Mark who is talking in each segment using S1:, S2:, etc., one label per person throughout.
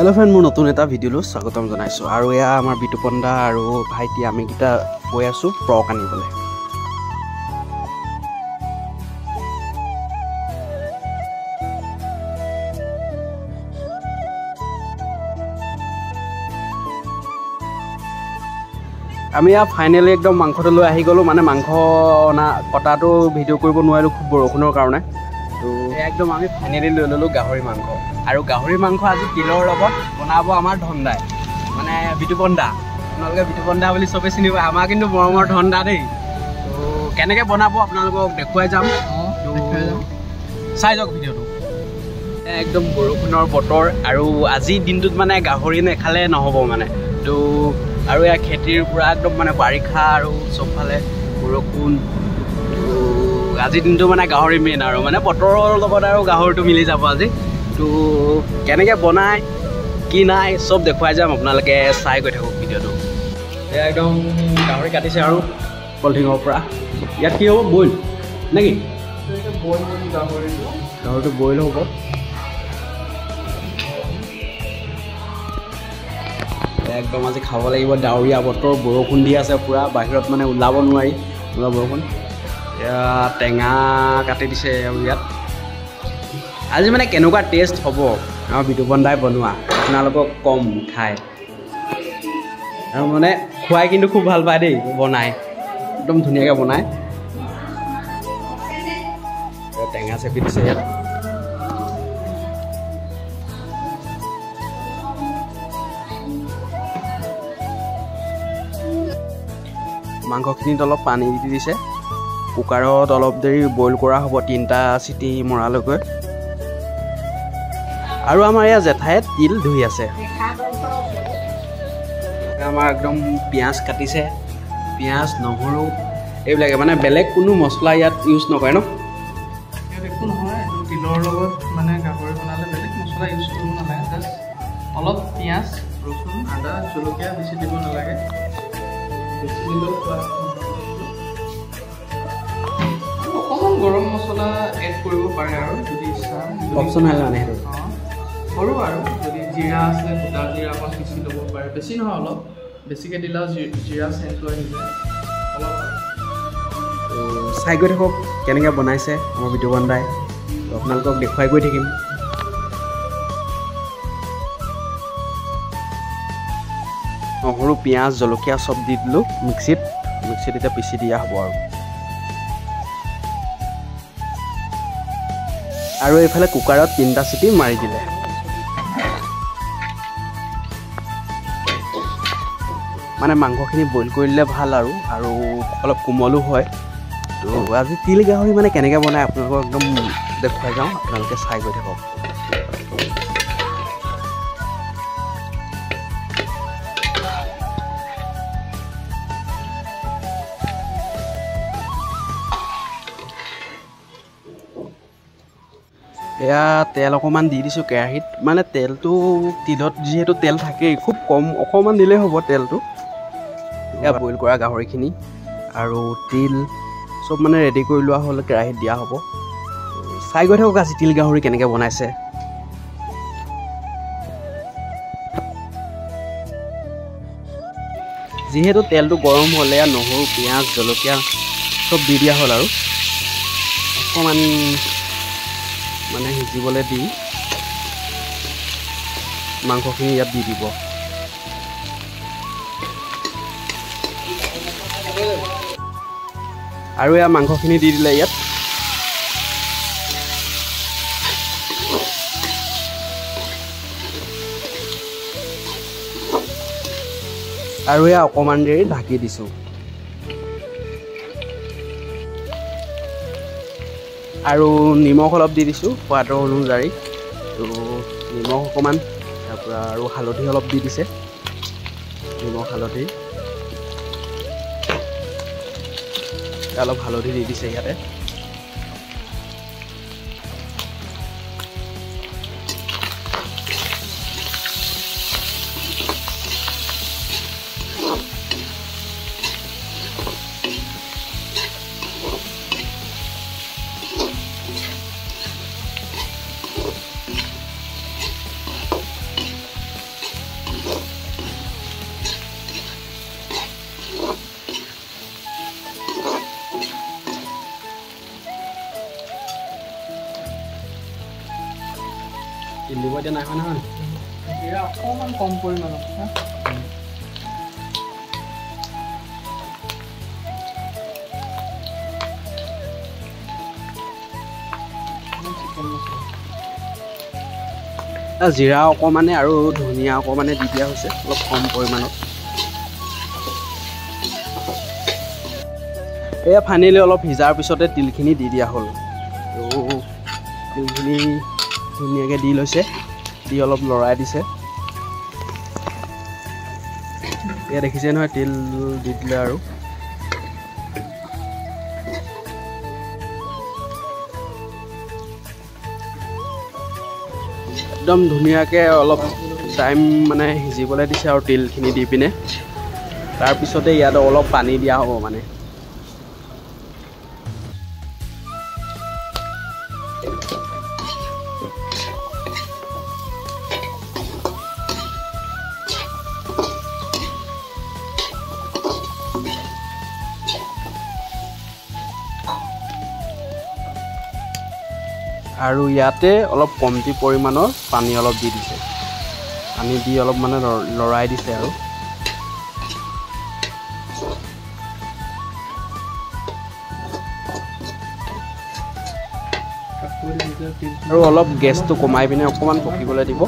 S1: Hello' friend, মোৰ নতুন এটা ভিডিঅ'লৈ স্বাগতম জনাইছোঁ। আৰু এয়া আমাৰ বিতুপন দা আৰু ভাইটি আমিকেইটা গৈ আছোঁ ফ্ৰক আনিবলৈ। আমি ইয়াত ফাইনেলি একদম মাংসটো লৈ আহি গ'লোঁ। মানে মাংস অনা কটাটো ভিডিঅ' কৰিব নোৱাৰিলোঁ খুব বৰষুণৰ কাৰণে। তো একদম আমি ফাইনেলি লৈ ল'লোঁ গাহৰি মাংস। আৰু গাহৰি মাংস আজি তিলৰ লগত বনাব আমাৰ ধন্দাই, মানে বিতুপন দা। আপোনালোকে বিতুপন দা বুলি চবেই চিনি পায়, আমাৰ কিন্তু মৰমৰ ধন্দা দেই। তো কেনেকৈ বনাব আপোনালোকক দেখুৱাই যাম, তো চাই যাওক ভিডিঅ'টো। একদম বৰষুণৰ বতৰ আৰু আজিৰ দিনটোত মানে গাহৰি নেখালে নহ'ব মানে। তো আৰু ইয়াৰ খেতিৰ পূৰা একদম মানে বাৰিষা আৰু চবফালে বৰষুণ। তো আজিৰ দিনটো মানে গাহৰি মেইন আৰু মানে বতৰৰ লগত আৰু গাহৰিটো মিলি যাব আজি। তো কেনেকৈ বনায় কি নাই চব দেখুৱাই যাম, আপোনালোকে চাই গৈ থাকক ভিডিঅ'টো। এয়া একদম গাহৰি কাটিছে আৰু পলিথিঙৰ পৰা। ইয়াত কি হ'ব, বইল নেকি? গাহৰিটো বইল হ'ব। একদম আজি খাব লাগিব। ডাৱৰীয়া বতৰ, বৰষুণ দি আছে পূৰা, বাহিৰত মানে ওলাব নোৱাৰি, পূৰা বৰষুণ। এয়া টেঙা কাটি দিছে ইয়াত। আজি মানে কেনেকুৱা টেষ্ট হ'ব আমাৰ বিতুপন দাই বনোৱা, আপোনালোকক কম খাই। আৰু মানে খুৱাই কিন্তু খুব ভাল পায় দেই, বনাই একদম ধুনীয়াকৈ বনায়। টেঙা চেপি দিছে ইয়াত। মাংসখিনিত অলপ পানী দি দিছে। কুকাৰত অলপ দেৰি বইল কৰা হ'ব, 3টা চিটি মৰালৈকে। আৰু আমাৰ ইয়াত জেঠায়ে তিল ধুই আছে। আমাৰ একদম পিঁয়াজ কাটিছে, পিঁয়াজ নহৰু এইবিলাকে, মানে বেলেগ কোনো মছলা ইয়াত ইউজ নকৰে ন?
S2: ইয়াত একো নহয়, এইটো তিলৰ লগত মানে গাহৰি বনালে বেলেগ মছলা ইউজ কৰিব নালাগে। জাষ্ট অলপ পিঁয়াজ, ৰচুন, আদা, জলকীয়া বেছি দিব নালাগে, বেছি দিলেও সোৱাদ আৰু অকণমান গৰম মছলা এড কৰিব পাৰে আৰু যদি ইচ্ছা,
S1: অপশ্যনেল মানে সেইটো।
S2: সৰু আৰু যদি জিৰা আছে, গোটা জিৰা অকণ পিচি ল'ব পাৰে, বেছি নহয় অলপ, বেছিকৈ দিলেও জিৰা চেণ্টটো আহি যায় অলপ।
S1: চাই গৈ থাকক কেনেকৈ বনাইছে আমাৰ বিতুপন দাই, আপোনালোকক দেখুৱাই গৈ থাকিম। নহৰু, পিঁয়াজ, জলকীয়া চব দি দিলোঁ মিক্সিত। মিক্সিত এতিয়া পিচি দিয়া হ'ব আৰু। আৰু এইফালে কুকাৰত 3টা চিটি মাৰি দিলে। মানে মাংসখিনি বইল কৰি দিলে ভাল আৰু আৰু অলপ কোমলো হয়। তো আজি তিল গাহৰি মানে কেনেকৈ বনায় আপোনালোকক একদম দেখুৱাই যাওঁ, আপোনালোকে চাই গৈ থাকক। এয়া তেল অকণমান দি দিছোঁ কেৰাহীত। মানে তেলটো তিলত যিহেতু তেল থাকেই, খুব কম অকণমান দিলেই হ'ব তেলটো। এয়া বইল কৰা গাহৰিখিনি আৰু তিল চব মানে ৰেডি কৰি লোৱা হ'ল, কেৰাহীত দিয়া হ'ব। চাই গৈ থাকক আজি তিল গাহৰি কেনেকৈ বনাইছে। যিহেতু তেলটো গৰম হ'লে নহৰু, পিঁয়াজ, জলকীয়া চব দি দিয়া হ'ল আৰু অকণমান মানে সিজিবলৈ দি মাংসখিনি ইয়াত দি দিব। আৰু ইয়াৰ মাংসখিনি দি দিলে ইয়াত। আৰু এয়া অকণমান দেৰি ঢাকি দিছোঁ। আৰু নিমখ অলপ দি দিছোঁ সোৱাদৰ অনুযায়ী। তো নিমখ অকণমান, তাৰপৰা আৰু হালধি অলপ দি দিছে, নিমখ হালধি অলপ হালধি দি দিছে ইয়াতে। এতিয়া নাই হয় নহয়?
S2: জিৰা অকণমান কম পৰিমাণত।
S1: জিৰা অকণমানে আৰু ধনিয়া অকণমানে দি দিয়া হৈছে অলপ কম পৰিমাণত। এয়া ফাইনেলি অলপ সিজাৰ পিছতে তিলখিনি দি দিয়া হ'ল। তিলখিনি ধুনীয়াকৈ দি লৈছে, দি অলপ লৰাই দিছে। এয়া দেখিছে নহয় তিল দি দিলে আৰু। একদম ধুনীয়াকৈ অলপ টাইম মানে সিজিবলৈ দিছে আৰু তিলখিনি দি পিনে। তাৰপিছতে ইয়াত অলপ পানী দিয়া হ'ব মানে। আৰু ইয়াতে অলপ কমটি পৰিমাণৰ পানী অলপ দি দিছে, পানী দি অলপ মানে লৰাই দিছে আৰু। আৰু অলপ গেছটো কমাই পিনে অকণমান পকিবলৈ দিব,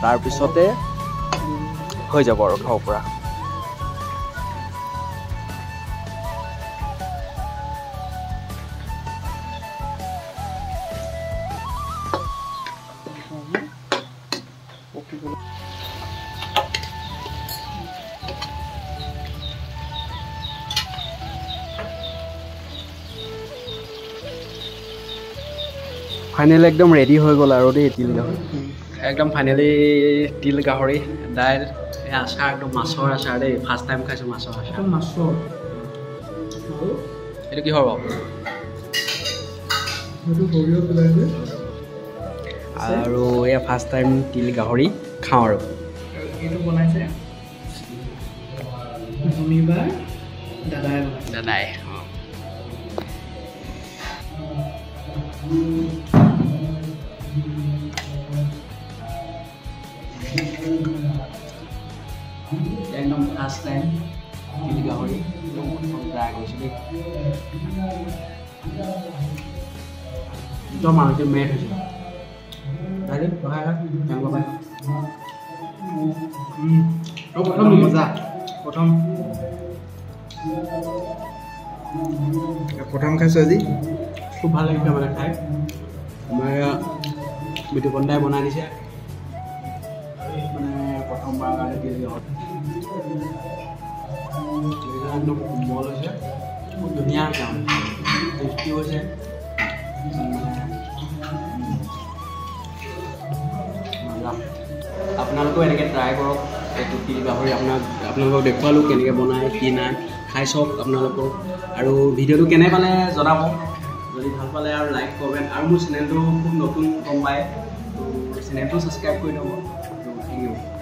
S1: তাৰপিছতে হৈ যাব আৰু খাব পৰা। ফাইনেলি একদম ৰেডি হৈ গ'ল আৰু দেই তিল গাহৰি। একদম ফাইনেলি তিল গাহৰি, দাইল, আচাৰ, একদম মাছৰ আচাৰ দেই। ফাৰ্ষ্ট টাইম খাইছোঁ মাছৰ আচাৰ।
S2: মাছৰ
S1: এইটো কিহৰ বাৰু? আৰু এয়া ফাৰ্ষ্ট টাইম তিল গাহৰি খাওঁ আৰু।
S2: এইটো বনাইছে শনিবাৰ দাদাই।
S1: দাদাই একদম ফাৰ্ষ্ট টাইম তিল গাহৰি একদম প্ৰথম ট্ৰাই কৰিছোঁ দেই। একদম আল্টিমেট হৈছে।
S2: প্ৰথম মজা, প্ৰথম
S3: প্ৰথম খাইছোঁ আজি,
S1: খুব ভাল লাগিছে মানে খাই। আমাৰ বিতুপন দাই বনাই দিছে মানে প্ৰথমবাৰৰ কাৰণে তিল গাহৰি। একদম কোমল হৈছে, খুব ধুনীয়া হৈছে মানে, টেষ্টি হৈছে। আপোনালোকেও এনেকৈ ট্ৰাই কৰক এইটো তিল গাহৰি। আপোনালোকক দেখুৱালোঁ কেনেকৈ বনায় কি নাই, খাই চাওক আপোনালোকেও। আৰু ভিডিঅ'টো কেনে পালে জনাব, যদি ভাল পালে আৰু লাইক কমেণ্ট। আৰু মোৰ চেনেলটো খুব নতুন গম পায়, ত' চেনেলটো ছাবস্ক্ৰাইব কৰি থ'ব। ত' thank U.